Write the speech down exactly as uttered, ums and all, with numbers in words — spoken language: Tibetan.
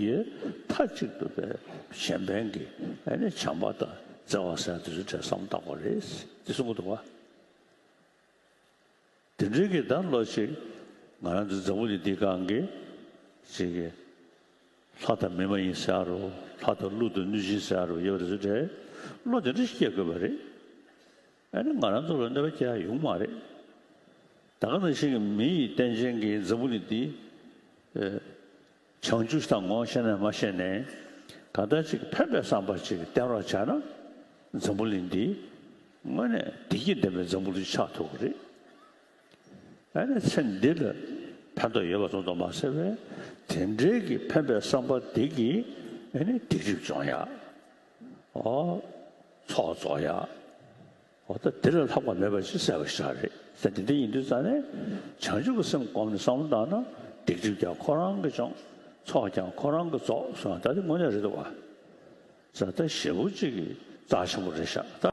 ཡིས་མཐའ་གཅིག་ཏུ་པའི་གཞན་ཕན་གྱི་ཨ་ནི་བྱམས་པ་དང་བརྩེ་བ་ཟེར་དེ་ཚོའི་གྲས་བསམ་བློ་བཏང་དགོས་རེད་དེ་གསུང་གི་འདུག་བ། དེ་འདྲའི་གི་ད་བློ་ཅིག་ང་རང་ཚོ་འཛམ་བུ་གླིང་འདིའི་སྒང་གི་ཅིག་གི་ལྷ་དང་མི་མ་ཡིན་ཟེར་རོ། ལྷ་དང་ཀླུ་དང་གནོད་སྦྱིན་ཟེར་རོ། ཡོད་པ་དེ་ཚོ་གྲས་བློ་དེ་འདྲ་ཞིག་སྐྱེ་དགོས་པ་རེད། ཨ་ནི་ང་རང་ཚོ་ལ་གནོད་པ་སྐྱེལ་ཡ་ཡོང་མ་རེད། ད་ག་ནང་བཞིན་གྱི་མི་ཡི་རྟེན་ཅན་གྱི་འཛམ་བུ་གླིང་འདི། ཨེ། བྱང་ཆུབ་དང་ངོ་ཤེས་ནས་མ་ཤེས་ནས་གང་ལྟར་ཅིག་ཕན་པའི་བསམ་པ་ཅིག་བསྟེན་རོགས་བྱས་ན་འཛམ་བུ་གླིང་འདི་དངོས་གནས་བདེ་སྐྱིད་ལྡན་པའི་འཛམ་བུ་གླིང་ཆགས་ཐུབ་ཀྱི་རེད། ཨ་ནི་ཚེ་འདི་ལ་ཕན་ཐོགས་ཡོད་པ་ཙམ་དུ་མ་ཟད་པའི་དེ་འདྲའི་གི་ཕན་པའི་བསམ་པ་འདི་གིས་ཨ་ནི་སྡིག་སྒྲིབ་སྦྱོང་ཡག་ཨོ། ཚོགས་རྫོགས་ཡག་འོ་ད་དེ་ལས་ལྷག་པ་མེད་པ་ཅིག་གསལ་བ་ཞིག་རེད་ཟེར། དེ་འདྲ་ཡིན་དུས་ཙང་ནས་བྱང་ཆུབ་ཀྱི་སེམས་བསྒོམས་ནས་བསམ་བློ་བཏང་ན་སྡིག་སྒྲིབ་ཀྱང་ཁོ་རང་གིས་སྦྱོང་། ཚོགས་ཀྱང་ཁོ་རང་གིས་རྫོགས་སོང་། ད་དེ་དངོས་གནས་རེད་འདུག་བ། ཟེར་ད་ཞེ་པོ་ཅིག་གི་རྩ་ཆེན་པོ་རེད་ཤག་ད།